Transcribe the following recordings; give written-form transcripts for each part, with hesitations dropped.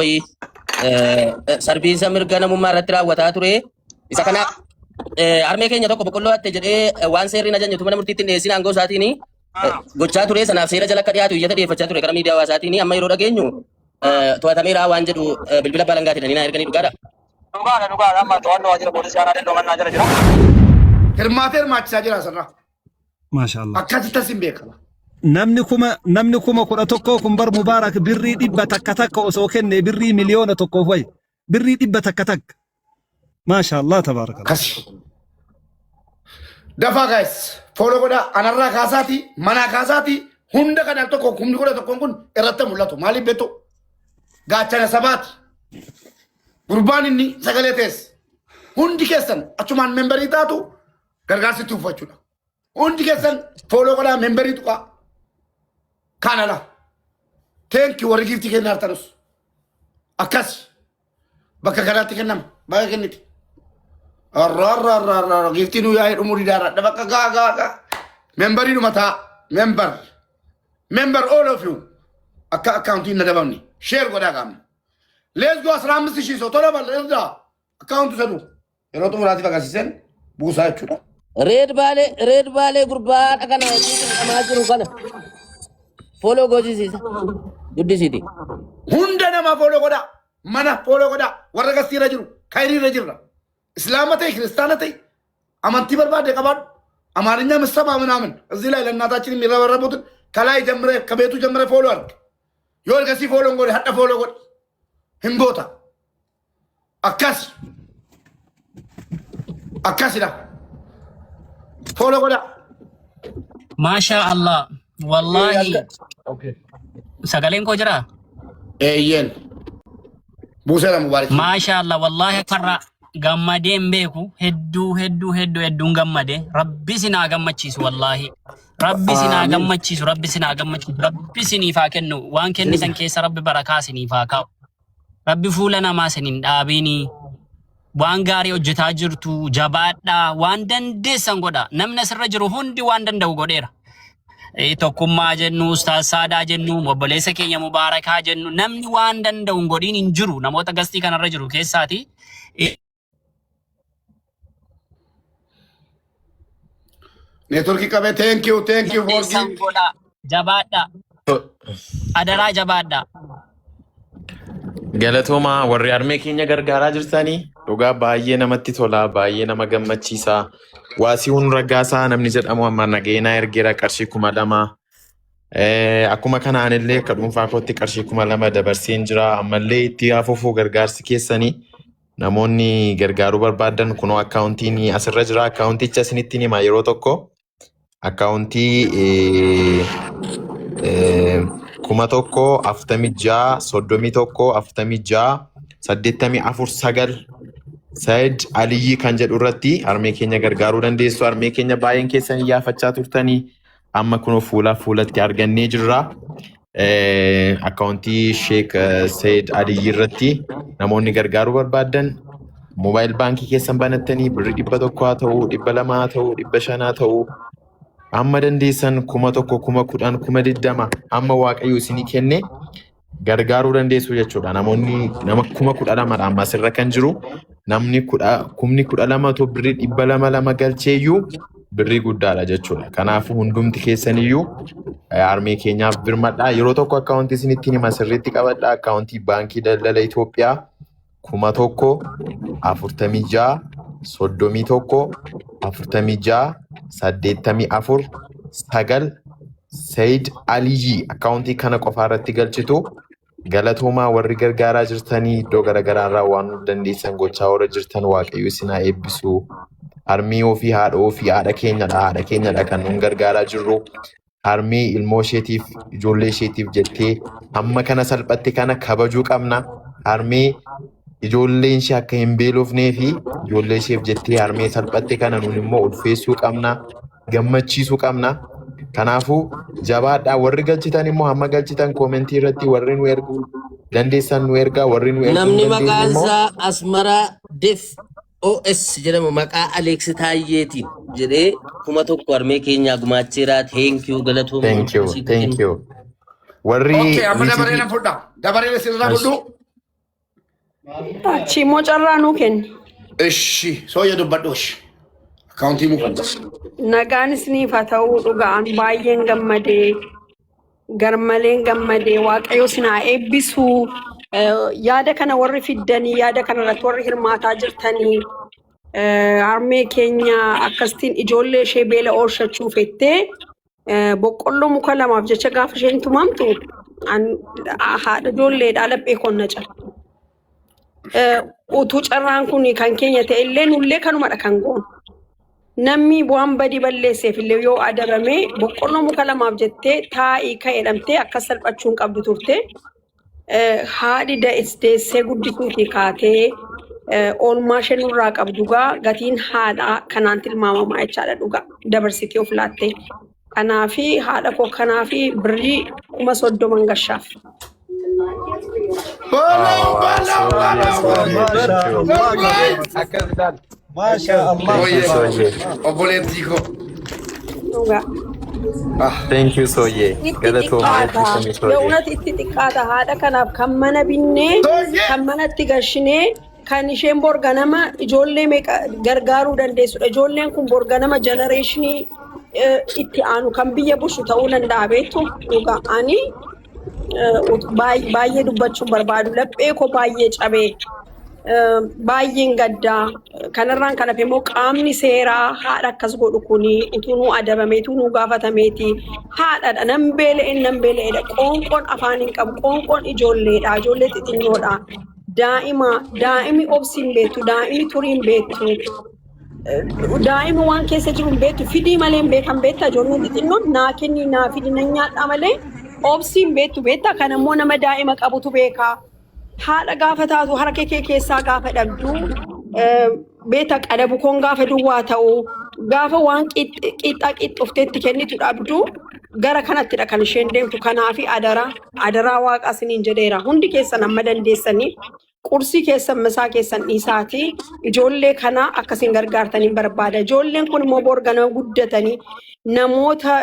Wayii sarbiinsa mirga namummaa irratti raawwataa ture. Isa kana harmee keenya tokko boqqolloo hatte jedhee waan seerri hin ajajne mana murtiitti hin dhiyeessin aangoo isaatiin gochaa ture sanaaf seera jala akka dhiyaatu iyyata dhiyeeffachaa ture karaa miidiyaa hawaasaatiin amma yeroo dhageenyu to'atameera waan jedhu bilbila abbaa alangaatiin ani naa erganii dhugaadha. Dhugaadha dhugaadha amma to'annoo waajjira poolisii aanaa Delloo Mannaa jala jira. Hirmaatee hirmaachisaa jira asirraa. Maashaallah. Akkasitti asin beekama. Namni 11,000 kun bar Mubaarak birrii dhibba takka takka osoo kenne birrii 1,000,000 wayi. Birrii dhibba takka takka. Maashaallah tabaarakallah. Akkasi. Dafaa guys follow godhaa anarraa kaasaati manaa kaasaati hunda kan al tokko kumni kudha tokkoon kun irratti mul'atu maaliif beektu gaachana sabaati gurbaan inni sagalee tees hundi keessan achumaan membarii taatu gargaarsi itti uffachuudha. Hundi keessan follow godhaa membarii tuqaa. Kaan ala. Thank you warri giiftii kennaa jirtanus. Akkas bakka kanaatti kennama. Baga kenniti. Arraarraarraarraa giiftii nu yaa'ee dhumuu didaara. Bakka gaa gaa gaa. Membarii dhuma ta'a. Membar. Member all of you. Akka akkaawuntiin na dabamne. Share godhaa qaamna. Let's go 15,000 ሰው ቶሎ በል እርዳ akkaawuntu sadu. Yeroo xumuraatiif agarsiisan buusaa jechuudha. Reed baalee reed baalee gurbaa kana wajjin hidhamaa jiru kana follow goosisiisa guddisiiti. Hunda namaa follow godhaa. Mana follow godhaa. Warra gastiirra jiru. Kayriirra jirra. Islaama ta'e kiristaana ta'e amantii barbaadde qabaadhu. አማርኛ ምሰማ ምናምን እዚህ ላይ ለእናታችን የሚረበረቡትን ከላይ ጀምረ ከቤቱ ጀምረ follow አድርግ። yoo ergasii follow hin godhe hadha follow godhi. Hin goota. Akkas. Akkasidha. Follow godhaa. Maashaa Allah. Wallaahi sagaleen koo jiraa? Eeyyeen. Buuseera Mubaarak. Maashaa Allah wallaahi akkarraa gammadee hin beeku hedduu hedduu hedduu hedduun gammade rabbi isin haa gammachiisu wallaahi rabbi isin haa Amiin. gammachiisu rabbi isin haa gammachiisu rabbi isiniif haa kennu waan kennitan keessa rabbi barakaa isiniif haa kaa'u rabbi fuula namaa isin hin dhaabiinii waan gaarii hojjetaa jirtu jabaadhaa waan dandeessan godha namni asirra jiru hundi waan danda'u godheera Tokkummaa jennu, Ustaaz Saadaa jennu, obboleessa keenya Mubaarakaa jennu, namni waan danda'u hin godhiin hin jiru namoota gastii kanarra jiru keessaati. Neetworkii qabee thank you thank you for Dandeessan give. godhaa jabaadhaa adaraa jabaadhaa. Galatoomaa warri harmee keenya gargaaraa jirtanii dhugaa baay'ee namatti tola baay'ee nama gammachiisa. Waasihuun Raggaasaa namni jedhamu amma nageenaa ergeera qarshii 2000. Akkuma kana anillee akka dhuunfaa kootti qarshii 2000 dabarseen jira. Ammallee itti hafuufuu gargaarsi keessanii namoonni gargaaruu barbaadan kunoo akkaawuntiin asirra jira. Akkaawunticha isinitti hima yeroo tokko. Akkaawuntii 1046 31 46 84 9 Sayid Aliyyii kan jedhu irratti harmee keenya gargaaruu dandeessu. Harmee keenya baay'een keessan iyyaafachaa turtanii amma kunoo fuula fuulatti argannee jirra. Akkaawuntii Sheek Sayid Aliyyii irratti namoonni gargaaruu barbaadan moobaayil baankii keessan banattanii birrii 100 haa ta'u, 200 haa ta'u, 500 haa ta'u, amma dandeessan 1000, 10,000, 20,000 amma Waaqayyo isinii kenne gargaaruu dandeessu jechuudha. Namoonni nama 12,000dha amma asirra kan jiru. Namni 12,000 otoo birrii 200 lama galcheeyyuu birrii guddaadha jechuudha. Kanaafuu hundumti keessaniyyuu harmee keenyaaf birmadhaa. Yeroo tokko akkaawuntii isinitti hima sirriitti qabadhaa. Akkaawuntii Baankii Daldala Itoophiyaa 1000 46 31 46 84 9 Sayid Aliyyii akkaawuntii kana qofaa irratti galchitu. Galatoomaa warri gargaaraa jirtanii iddoo garaagaraa irraa waan nuuf dandeessan gochaa warra jirtan Waaqayyo isin haa eebbisu. Harmee ofii haadha ofii haadha keenyadha haadha keenyadha kan nuun gargaaraa jirru. Harmee ilmoo isheetiif ijoollee isheetiif jettee hamma kana salphatte kana kabajuu qabna. Harmee ijoolleen ishee akka hin beelofnee fi ijoollee isheef jettee harmee salphatte kana nuun immoo ulfeessuu qabna. Gammachiisuu qabna. Kanaafuu jabaadhaa warri galchitan immoo hamma galchitan koomentii irratti warri nu erguu dandeessan nu ergaa warri nu erguu hin Namni dandeenye maqaan immoo isaa Asmaraa Def OS jedhamu maqaa Aleeks Taayyeetiin jedhee 1000 harmee keenyaa gumaacheera. Thank you galatoomi. Thank you, Siif thank kennu. you. Warri Okay, amma dabaree risiitii nan fudha. Dabaree sirraa Ash. fudhu. Achi immoo carraa nuu kenni. Ishi sooyya dubbadhu ishi. Akkaawuntii muufadha. Nagaan isiniif haa ta'uu dhugaan baay'een gammadee garmaleen gammadee waaqayyo isin haa eebbisuu. Yaada kana warri fiddanii yaada kana irratti warri hirmaataa jirtanii harmee keenya akkasitiin ijoollee ishee beela oolchachuu fettee boqqolloo muka lamaaf jecha gaafa isheen tumamtu haadha ijoolleedhaa laphee konna cala. Utuu carraan kun kan keenya ta'e illee nullee kanumadha kan goonu. Namni waan badii balleesseef illee yoo adabame boqqolloo muka lamaaf jettee taa'ii ka'e jedhamtee akkas salphachuu hin qabdu turte. Haadhi deessee guddisuutii kaatee oolmaa ishee nurraa qabdu gaa gatiin haadhaa kanaan tilmaamamaa jechaadha dhugaa dabarsitee of laattee. Kanaafi haadha koo kanaafi birrii 30,000 gashaaf. Balaa balaa balaa. Maasha Allah. Akkas ilaali. Maasha Allah. Sooyyee Sooyyee. obboleettii koo. Dhugaa. Ah. Thank you Sooyyee. Itti Galatooma xiqqaata. eebbifame Sooyyee. Ye'unat itti xiqqaata. Haadha kanaaf kan mana binnee, Sooyyee. kan manatti gashinee, kan isheen borganama ijoollee meeqa gargaaruu dandeessudha. Ijoolleen kun borganama generation itti aanu kan biyya bushu ta'uu danda'a beektu. Dhugaa ani baay'ee dubbachuun barbaadu. Laphee koo baay'ee cabee. Baay'een gaddaa. Kanarraan kan hafe immoo qaamni seeraa haadha akkas godhu kuni utuu nuu adabame utuu nuu gaafatameeti. Haadhadha nan beela'een nan beela'eedha. Qoonqoon afaan hin qabu. Qoonqoon ijoolleedha. Ijoollee xixinnoodha. Daa'ima daa'imi obsi hin beektu. Daa'imi turii hin beektu. Daa'ima waan keessa jiru hin beektu. Fidii malee hin beekan beekta ijoolleen xixinnoon naa kenni naa fidi nan nyaadhaa malee obsi hin beektu beekta. Kan immoo nama daa'ima qabutu beeka. Haadha gaafa taatu harka kee keessaa gaafa dhabdu beekta qadabu koon gaafa duwwaa ta'u gaafa waan qixxaa qixxofteetti kennitu dhabdu gara kanattidha kan isheen deemtu. Kanaafi adaraa adaraa waaqaa isiniin jedheera hundi keessan amma dandeessanii qursii keessan misaa keessan dhiisaatii ijoollee kana akkasiin gargaartanii barbaada. Ijoolleen kun immoo borgana guddatanii namoota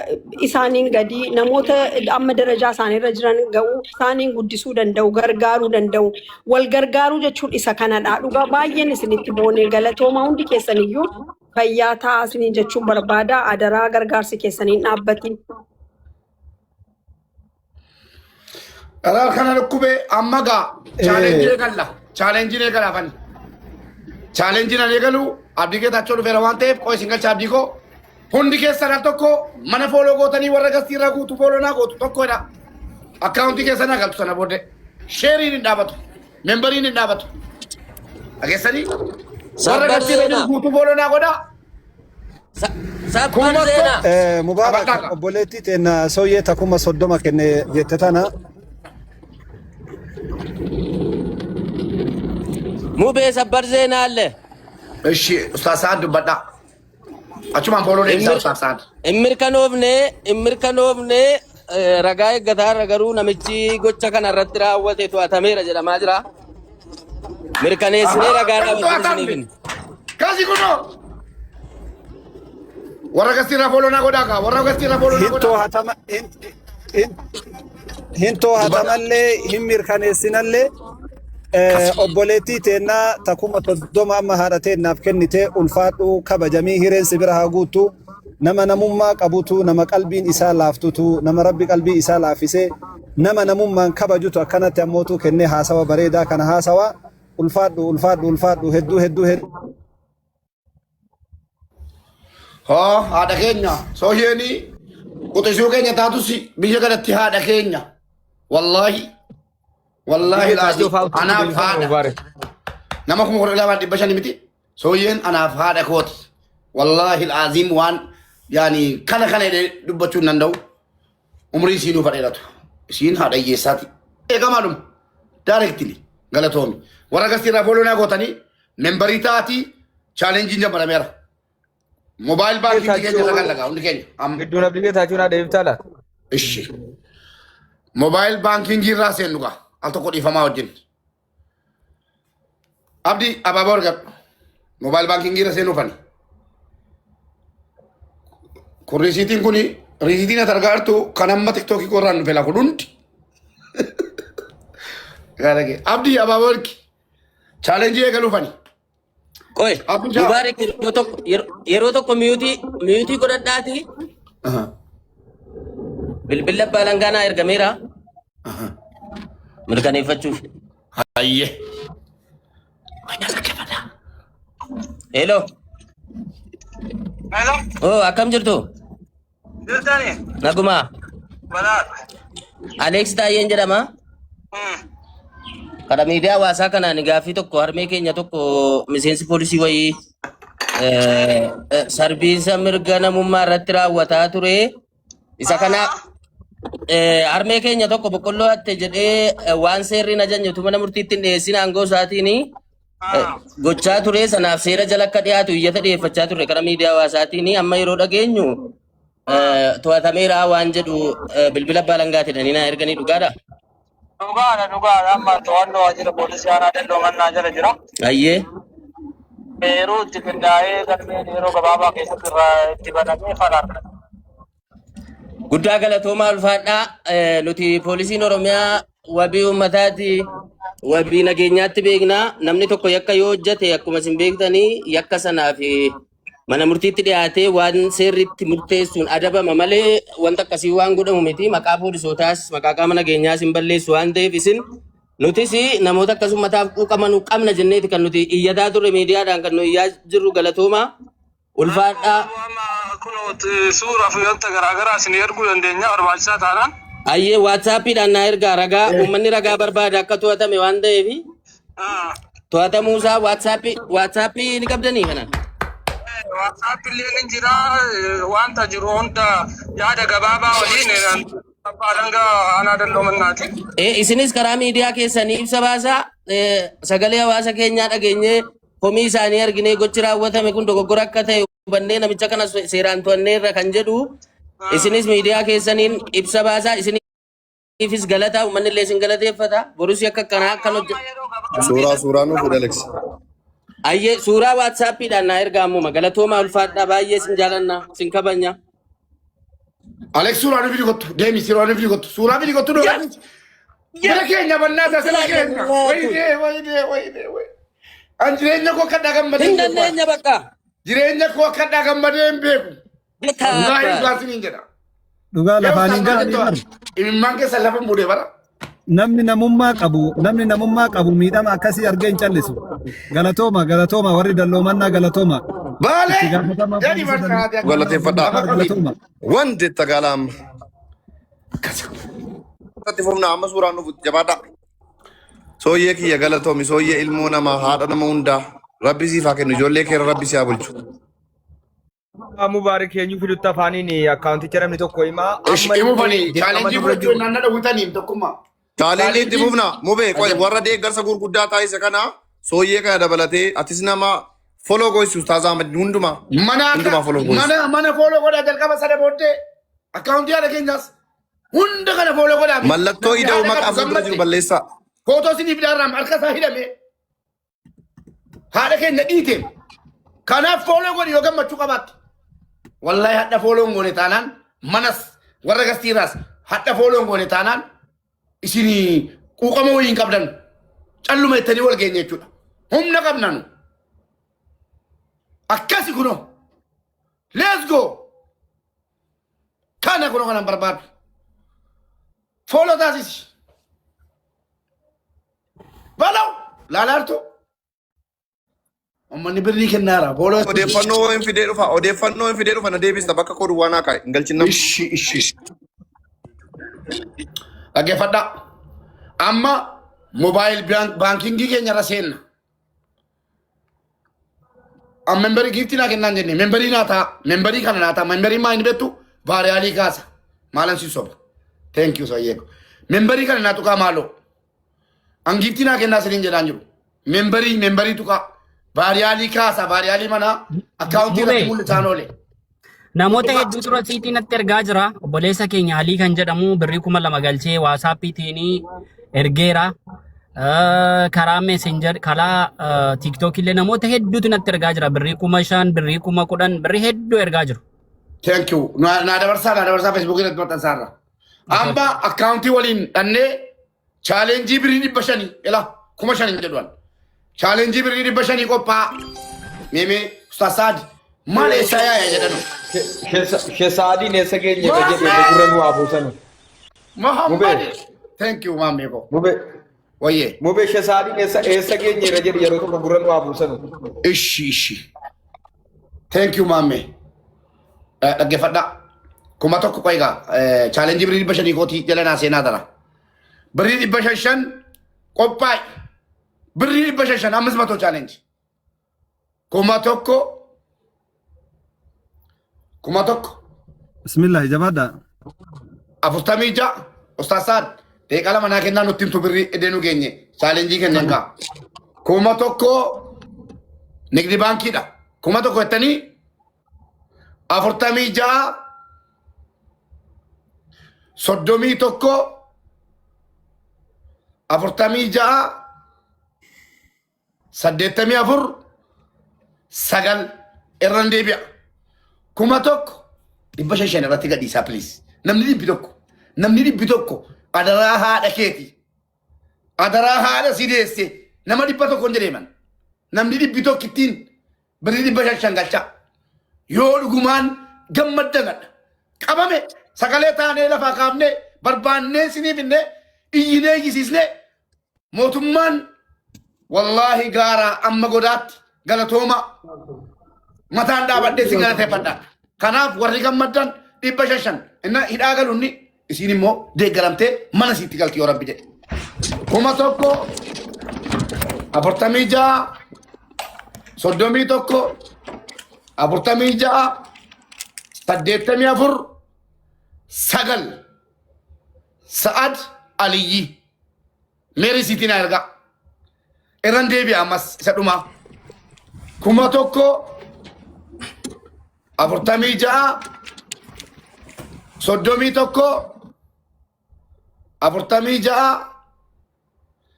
isaaniin gadi namoota amma darajaa isaaniirra jiran ga'uu isaaniin guddisuu danda'u gargaaruu danda'u. Wal gargaaruu jechuun isa kanadha. Dhugaa baay'een isinitti boonee galatooma hundi keessaniyyuu fayyaa ta'aa isiniin jechuun barbaada. Adaraa gargaarsi keessaniin dhaabbatin. Karaa kana dhukkubee amma gaa challenge eegalla. Challenge eegala afani. Challenge nan eegalu abdii keetaachoo dhufeera waan ta'eef qoo isin galcha abdii koo. Hundi keessan al tokko mana follow gootanii warra gastii irraa guutu follow naa gootu tokkodha. Akkaawuntii keessan haa galtu sana booddee. Sheeriin hin dhaabatu. Memberiin hin dhaabatu. Dhageessanii? Warra Sabbar gastii irra jiru seenaa. guutuu follow naa godhaa. Sabbar Kuma seenaa. Mubaarak Qabadhaa. obboleettii teenya sooyyee ta 30,000 kenne jette tana. Mubee sabbar seenaa alle. Ishi Ustaaz Sa'ad dubbadhaa. Achumaan follow deebisaa Ustaaz Sa'ad. Hin mirkanoofne hin mirkanoofne ragaa eeggataa irra garuu namichi gocha kana irratti raawwate to'atameera jedhamaa jira. Mirkaneessinee ragaa Kan raawwachuu to'atamne. isiniif hin. Kasi kunoo. Warra gastii irraa follow naa godhaa kaa. Warra gastii irraa follow naa Hin godhaa. to'atama hin to'atamallee hin mirkaneessinallee obboleettii teennaa ta 30,000 amma haadha teennaaf kennite ulfaadhu kabajamii hireen si bira haa guuttu nama namummaa qabutu nama qalbiin isaa laaftutu nama rabbi qalbii isaa laaffise nama namummaan kabajutu akkanatti ammootu kennee haasawa bareedaa kana haasawa ulfaadhu ulfaadhu ulfaadhu hedduu hedduu hedduu. Hoo haadha keenya sooyyeenii quxisuu keenya taatus biyya kanatti haadha keenya. Wallaahi. Wallaahi laazim anaaf haadha. Nama 12,500 miti. Sooyyeen anaaf haadha kooti. Wallaahi laazim waan yaani kana kana jedhee dubbachuu hin danda'u. Umrii isiin nuuf dheeratu. Isiin haadha hiyyeessaati. Eegamaaluma. Directly galatoomi. Warra gastii irraa follow naa gootanii memberii ta'atii challengeiin jabbarameera. Mobile banking keenya irra kan lagaa hundi keenya. Amma. Gidduun abdii keetaachuu naa deebiftaa laata? Ishi. Mobile banking irraa seennu gaa. Al tokko dhiifamaa wajjin. Abdii abaaboo argadhu. Mobile banking irra seenuufani. Kun riisiitiin kuni riisiitiin ati argaa jirtu kan amma tiktookii korraan dhufe laa kun hundi. Gaara kee. Abdii abaaboo ergi. Challenge eegaluufani. Qoy, Abbishaa. Mubaarik yeroo tokko yeroo tokko mute godhadhaati. Bilbilli abbaa alangaa naa ergameera. Mirkaneeffachuuf. Hayyee. Hello. Hello, Oh, akkam jirtu? jirtani? Naguma. Balaa. Alex Taayyeen jedhama. Karaa miidiyaa hawaasaa kanaan gaaffii tokko harmee keenya tokko miseensi poolisii wayii sarbiinsa mirga namummaa irratti raawwataa ture. Isa kana harmee keenya tokko boqqolloo hatte jedhee waan seerri hin ajajne utuu mana murtiitti hin dhiyeessin aangoo isaatiin gochaa ture. Sanaaf seera jala akka dhiyaatu iyyata dhiyeeffachaa ture karaa miidiyaa hawaasaatiin. Amma yeroo dhageenyu to'atameera waan jedhu bilbila abbaa alangaati jedhanii naa erganii, dhugaadha. Dhugaadha, dhugaadha. Amma to'annoo waajjira poolisii aanaa Dalloo Mannaa jala jira. Ayyee. Yeroo itti qindaa'ee galmeen yeroo gabaabaa keessatti irraa itti banamee fala argata. Guddaa galatoomaa, ulfaadhaa. Nuti poolisiin Oromiyaa wabii uummataati. Wabii nageenyaatti beeknaa. Namni tokko yakka yoo hojjete, akkuma isin beektanii, yakka sanaaf mana murtiitti dhiyaatee waan seerri itti murteessuun adabama malee wanta akkasii waan godhamu miti. Maqaa poolisootaas maqaa qaama nageenyaas hin balleessu waan ta'eef, isin nutis namoota akkas uummataaf quuqamanuu qabna jenneeti kan nuti iyyataa turre, miidiyaadhaan kan nu iyyaa jirru. Galatoomaa, ulfaadhaa. Amma kun suuraa fi wanta garaagaraa isin erguu dandeenya barbaachisaa taanaan. Ayyee, WhatsAppiidhaan naa ergaa. Ragaa uummanni ragaa barbaada akka to'atame waan ta'eef, to'atamuusaa WhatsAppii ni qabdanii kana. WhatsApp illee ni jira, wanta jiru hunda yaada gabaabaa waliin abbaa alangaa aanaa Dalloo Mannaati. Isinis karaa miidiyaa keessanii ibsa baasaa. Sagalee hawaasa keenyaa dhageenyee, komii isaanii arginee, gochi raawwatame kun dogoggora akka ta'e hubannee, namicha kana seeraan to'anneerra kan jedhu isinis miidiyaa keessaniin ibsa baasaa. Isiniifis galataa, uummanni illee isin galateeffata. Borus akka akkanaa akkan hojje. Suuraa nuuf fudhe, Alex. Ayyee, suuraa WhatsAppiidhaan naa ergaa ammuma. Galatoomaa, ulfaadhaa, baay'ee isin jaalanna, isin kabanya. Alex, suuraa nu fidi kottu. Deemi, suuraa nu fidi kottu. Suuraa fidi kottu. Bira keenya bannaa taasisa keenya. Wayidee, wayidee, wayidee, wayidee. An jireenya koo akka gammadee Hin hin beeku. dandeenya bakka. Jireenya koo akka gammadee hin beeku. Wallaahi dhugaa isiniin jedha. Dhugaa lafaan hin ga'anii bar. Imimmaan keessa lafa muudee bara. Namni namummaa qabu miidhama akkasii argee hin callisu. Galatooma, galatooma, warri Dalloomannaa galatooma. Baalee! Itti gaafatamaa Gadi poolisii barkaate. Galateeffadhaa. Galatooma. Wanti itti gaala amma. Itti fufna, amma suuraan dhufu jabaadhaa. Sooyyee kiyya galatoomi, sooyyee ilmoo namaa, haadha nama hundaa. Rabbi siif haa kennu, ijoollee keera rabbi si haa bulchu. Mubaarik, eenyu fidutti afaaniin akkaawunticha namni tokko himaa. Ishi himufanii challenge fudhachuu naannoo dhawwitaniin tokkummaa. Challenge itti fufna. Mubee qoy, warra deeggarsa gurguddaa taasise kana, sooyyee kana dabalatee, atis nama follow goisu, Ustaaz Ahmad, hundumaa. Mana Hundumaa follow goisu. Mana follow godhaa jalqaba sana booddee akkaawuntii haadha keenyaas hunda kana follow godhaa. Mallattoo ida'u maqaa fuuldura jiru balleessaa. Footoo isinii fidaarraa harka isaa hidhame haadha keenya dhiite. Kanaaf follow godhi yoo gammachuu qabaatte. Wallahi hadha follow hin goone taanaan, manas warra gastiirraas hadha follow hin goone taanaan, isinii quuqama wayii hin qabdan. Calluma jettanii wal geenye jechuudha. Humna qabna nu. Akkasi kunoo. Let's go. Kana kunoo kanan barbaadu. Follow taasisi. Balaw! Laalaartu. Uummanni birrii kennaara. Follow. Odeeffannoo hin fidee dhufa. Odeeffannoo hin fidee dhufa, na deebista, bakka koo duwwaa naa kaa'e. Hin galchin nama. Ishi, ishi, ishi. Dhaggeeffadhaa. Amma mobile banking keenya irra seenna. Amma member gift naa kennaan jenne, member naa ta'a. Member kana naa ta'a. Member maa hin beektu, viral kaasa. Maalan si soba. Thank you, Sayyeeko. Member kana naa tuqaa maaloo. An gift naa kennaa isiniin jedhaan jiru. Member tuqaa. Viral kaasa. Viral manaa akkaawuntii irratti Mubee. mul'isaan oole. Namoota hedduutu rasiitii natti ergaa jira. Obboleessa keenya Alii kan jedhamu birrii 2000 galchee WhatsAppiitiin ergeera. Karaa Messenger, karaa TikTok illee namoota hedduutu natti ergaa jira. Birrii 5000, birrii 10,000, birrii hedduu ergaa jiru. Thank you. Naa dabarsaa, naa dabarsaa, Facebookii irratti maxxansaarra. Amma akkaawuntii waliin dhannee challenge birrii 500 ila 5000 hin jedhuan. Chaalenjii birrii 500 qophaa'a. Meemee Ustaaz Saad maal eessaa yaaya jedhanu. Shesaadiin eessa geenye ka jedhe gurra nu haa buusanu. Muhammad. Mubee. Thank you maammee koo. Mubee. Wayyee. Mubee shesaadiin eessa geenye irra jedhe yeroo tokko gurra nu haa buusanu. Ishi ishi. Thank you maammee. Dhaggeeffadhaa. 1000 qoy egaa chaalenjii birrii 500 kootii jala naa seenaa tana. Birrii 500 qophaa'i. Birrii 500 500 chaalenjii. 1000 1000. Bismillah jabaadha. 46 Ustaaz Saad daqiiqaa 2 naa kennaa nutti himtu birrii edee nu geenye chaalenjii kenneen kaa. 1000 nigdi baankiidha. 1000 jettanii 46 31 46 84 9 irran deebi'a. 1000 500 irratti gadhiisaa please. Namni 100 namni 100 adaraa haadha keeti. Adaraa haadha si deesse nama 100 hin jedheeman. Namni 100 ittiin birrii 500 galchaa. Yoo dhugumaan gammaddanadha. Qabame sagalee taanee lafaa kaafnee barbaannee siniif innee iyyinee iyyisiisnee mootummaan wallaahi gaaraa amma godaatti galatooma mataan dhaabadhee sin galateeffadha. Kanaaf warri gammaddan 500 inna hidhaa galuunni isiin immoo deeggaramtee mana isiitti galti yoo rabbi jedhe. 1000 46 31 46 84 9 Sa'ad Aliyyi meerii siitiin haa ergaa. Irran deebi'a ammas isa dhumaa. 1000 46 31 46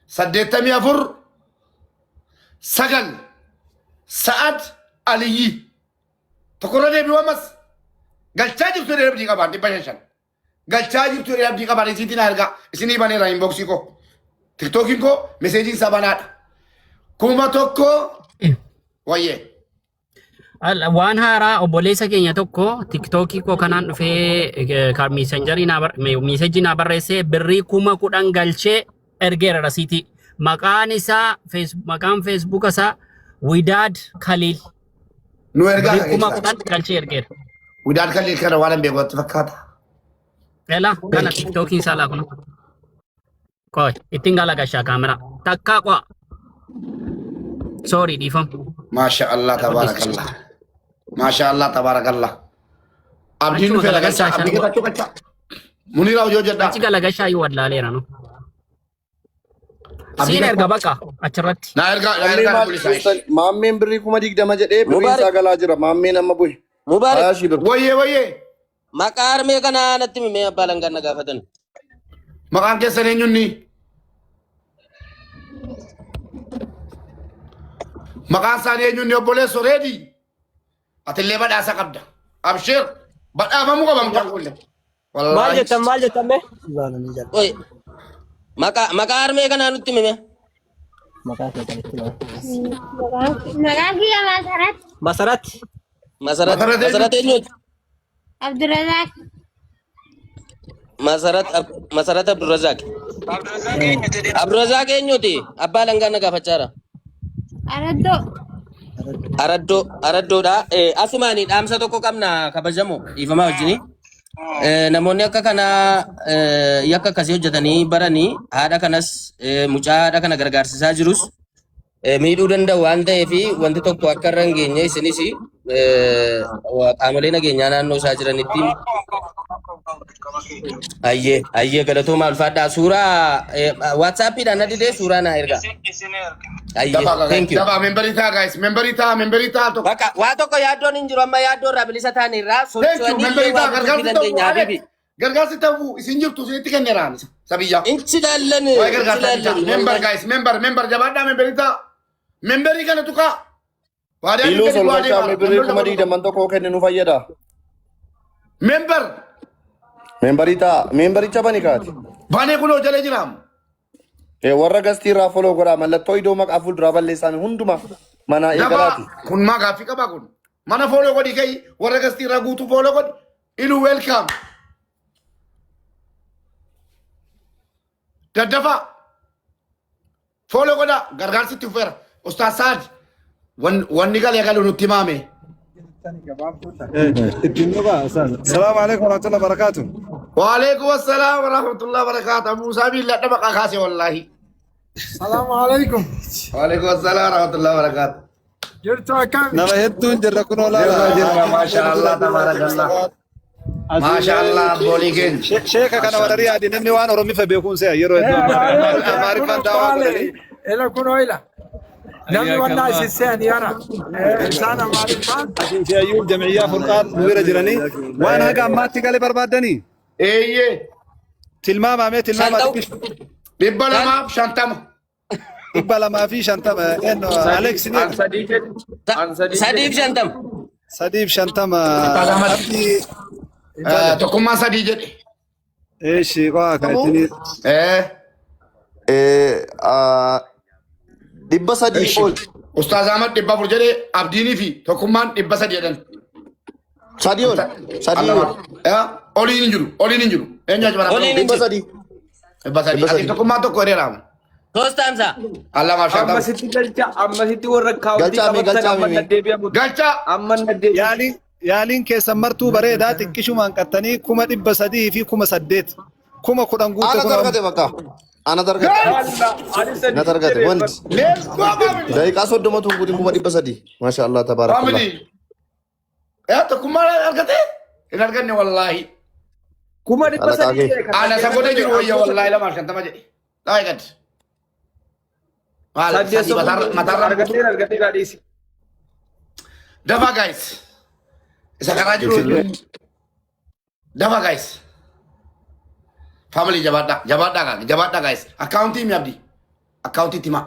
84 9 Sa'ad Aliyyi. Tokkorra deebi'u ammas galchaa jirtu jedhee abdii qabaan 500. Galchaa jirtu jedhee abdii qabaan isiitiin haa ergaa. Isinii baneera inboxii koo. Tiktookiin koo meseejiin isaa banaadha. 1000 wayyee. Waan haaraa obboleessa keenya tokko tiktookii koo kanaan dhufee miisenjarii miisejii naa barreessee birrii 10,000 galchee ergeera rasiitii. Maqaan isaa maqaan feesbuuka isaa Widaad Kaliil. Nu ergaa Birrii kana kuma keessaa. kudhan galchee ergeera. Widaad Kaliil kana waan hin beeku natti fakkaata. Ela kana tiktookiin isaa laa kun. Qoy ittiin galagashaa kaameraa. Takkaa qo'a. Sorry dhiifama. Maasha Allah tabaarakallah. Maasha Allah tabaarakallah. Abdiin Achuma dhufeera galchaa. galagalchaa Abdii galchuu galchaa. Muniraa hojii hojjedhaa. Achi galagashaa iyyuu wallaaleera no. Abdii Siin erga galchaa. baqa achirratti. Naa ergaa naa Maammee ergaa maal obboleessaa ishee. dhuftan? Maammeen birrii 20,000 jedhee birriin Mubaarak isaa galaa jira. Maammeen amma bu'e. Mubaarak Hayaa shii birri. Wayyee wayyee. maqaa harmee kanaa natti himee abbaa langaan na gaafatan. Maqaan keessan eenyunni? Maqaan isaanii eenyunni obboleessoo reedii? Atillee badhaasa qabda. Abshir badhaafamuu qaba mucaan kunillee. Maal Wallaahi. jettan maal jettan mee? Qoy maqaa harmee kanaa nutti himime. Maqaa kee kan itti himame. Maqaan kiyya Masarat Masarat Masarat Masarat eenyu? Masarat eenyuti? Abdurrazak. Masarat Masarat Abdurrazaaq. Abdurrazaaq eenyu jedhee Abdurrazaaq eenyuti? Abbaa langaa na gaafachaa jira. Araddoo. Araddoo araddoodha. Asumaani dhaamsa tokko qabna kabajamoo dhiifamaa wajjini. Namoonni akka kanaa yakka akkasii hojjetanii baranii haadha kanas mucaa haadha kana gargaarsisaa jirus miidhuu danda'u waan ta'eef wanti tokko akka irra hin geenye isinis qaamolee nageenyaa naannoo isaa jiranitti ayyee ayyee galatoomaa ulfaadhaa suuraa waatsaappiidhaan na didee suuraa naa ergaa isin erga. ayyee Dafaa guys. thank you. Dafaa memberii ta'a guys. Memberii ta'a memberii ta'a tokko. Bakka waa tokko yaaddoon hin jiru amma yaaddoo irraa bilisa ta'an irraa Thank you socho'anii illee memberii waa ta'a gochuu gargaarsi ta'uu dandeenya Alex. habibi. Gargaarsi ta'uu isin jirtu isinitti kenneeraan sabiyyaa. Inchilaallan Waa'ee gargaarsaa inchilaallan bitaa. Member guys member member jabaadhaa memberii ta'a. Memberii kana tuqaa. Waadaan Iluu gadi sol bu'aa galchaa deemaa. birrii Member kuma dabaluu. digdaman tokko kenne nu fayyada. Member Membarii ta'a. Membaricha bani kaati. baanee kunoo jala jiraam. Warra gastii irraa follow godhaa mallattoo iddoo maqaa fuulduraa balleessaa hundumaa manaa Dabaa eegalaati. kun maa gaaffii qabaa kun? Mana follow godhi kai warra gastii irraa guutuu follow godhi. Ilu welcome. Daddafaa follow godhaa gargaarsi itti fufeera. Ustaaz Saad wanni galee galu nutti himaame. Ittiin dhugaa Ustaaz. Salaamu alaikum warahmatullahi wabarakatuh. Waalaikum assalaam warahmatullahi wabarakatuh. Muusaa miilladha maqaa kaase wallaahi. Salaamu alaikum. Waalaikum assalaam warahmatullahi wabarakatuh. Jirtu akkam? Nama hedduun jirra kunoo Jirra laala. jirra maasha Allah tabarakallah. Maasha Allah abboolii keenya. Sheeka kana warra Riyaadi namni waan Oromifa beekuun se'a yeroo hedduu Amaariffaan daawaa godhanii. Ila kunoo ila. Namni wannaa isin se'an yara. Isaan Amaariffaan. Asii fi Ayyuub Jam'iyyaa Furqaan nu bira jiranii waan haga ammaatti gale barbaaddanii. Eeyyee. Tilmaamamee tilmaama Shantaw. 250. 250 eenyu Alex ni An sadii jedhe. An sadii Sadiif jedhe. shantama. 350 Ustaaz Ahmad. Abdii Tokkummaan sadii jedhe. Eeshi waa kan ittiin 300 Eshi. ol. Ustaaz Ahmad 400 jedhe Abdiinii fi tokkummaan 300 jedhan. Sadii ol. Sadii ol. Oliin hin jiru. Oliin hin jiru. Eenyu achi bara? Oliin hin Dhibba jiru. sadii. 300. Dhibba Ati sadii. tokkummaan tokko jedheera. ሶስት ሀምሳ. 250. Ammasitti galcha ammasitti warra kaawwatii Galchaa mee qabatan galchaa amma mee. deddeebi'amu. Galcha. Amma deddeebi'amu. Yaaliin yaaliin keessan martuu bareedaa xiqqishumaan qattanii 308,000 10,000 guute Ana kun targate bakka. Ana targate. Ani sadii Na targate jedhe wanti. Let's go family. Daqiiqaa 30 guutin 300,000. Maasha Allah tabaarakallah. Family. Tokkummaan argate? Hin arganne wallaahi. Kuma dhibba Alaqaa sadii kee. jedhe kan Ana isa godhe jiru wayya wallaahi 250 jedhe. Dhaa'e gad. Maal Saddeet sadii mataarra argateera argateera dhiisi. Dafa guys. Isa karaa jiru. Dafa guys. Family jabaadhaa jabaadhaa gaa jabaadhaa guys. Akkaawuntii himi Abdii. Akkaawuntii himaa.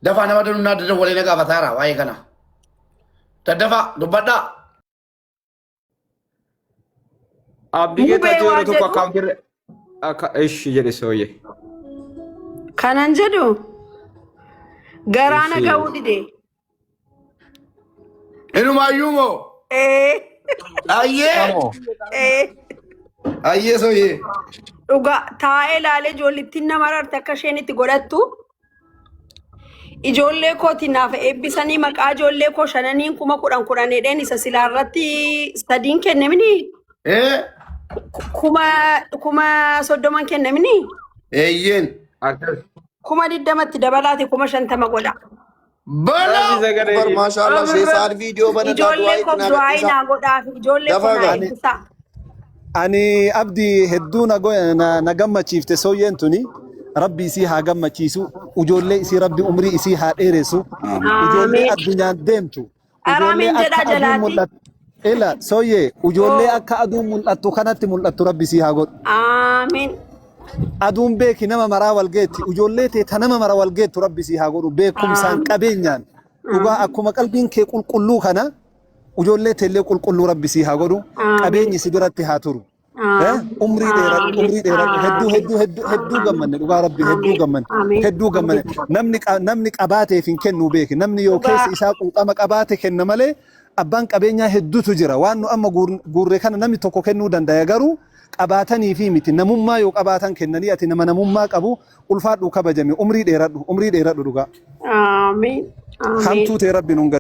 Dafaa nama danuunaa dadawwalee na gaafataara waa'ee kana. Daddafaa dubbadhaa. Abdii Mubee Geetaachoo yeroo waan tokko jedhu akkaawuntii akka ishi jedhe sooyye. kanan jedhu garaana Ishi. ga'uu dide. Inumaayyuu moo? Ee Ayyee. ee Ayyee sooyyee. dhugaa taa'ee ilaalee ijoollittiin nama rarte akka isheen itti godhattu. Ijoollee kooti naaf eebbisanii maqaa ijoollee koo shananiin 10,000 10,000 jedheen isa silaa irratti sadiin kennemini 30,000 kennemini Eeyyeen. Akkas. 20,000tti dabalaate 50,000 godha. Balaa. Rabbi sagalee. Bar maasha Allah sheesaan viidiyoo banataa du'aa Ijoollee itti koof naa du'aa gadhiisaa. naa godhaaf ijoollee koo Dafaa naa gaa. eebbisaa. Ani Abdii hedduu na gammachiifte sooyyeen tuni rabbi isii haa gammachiisu ijoollee isii rabbi umrii isii haa dheeressu ijoollee Amiin. addunyaan deemtu ijoollee Araamin akka jedhaa aduun jalaatti. mul'attu ila sooyyee ijoollee Oo. akka aduun mul'attu kanatti mul'attu rabbi isii haa godhu. Amiin. Aduun beeki nama maraa wal geetti ijoollee tee ta nama mara wal geettu rabbi isii haa godhu beekumsaan Amiin. qabeenyaan dhugaa akkuma qalbiin kee qulqulluu kana ijoollee teellee qulqulluu rabbi sii haa godhu Amiin. qabeenyi si biratti haa turu. Umrii dheeradhu umrii dheeradhu hedduu hedduu hedduu hedduu gammanne dhugaa rabbi hedduu gammanne Amiin. hedduu gammanne namni qabaateef hin kennu beeki namni yoo Dhugaa. keessa isaa quuqama qabaate kenna malee abbaan qabeenyaa hedduutu jira waan nu amma guurre kana namni tokko kennuu dandaya garuu qabaatanii fi miti namummaa yoo qabaatan kennanii ati nama namummaa qabu ulfaadhu kabajame umrii dheeradhu dhugaa Amiin. Amiin. hamtuu ta'e rabbi nun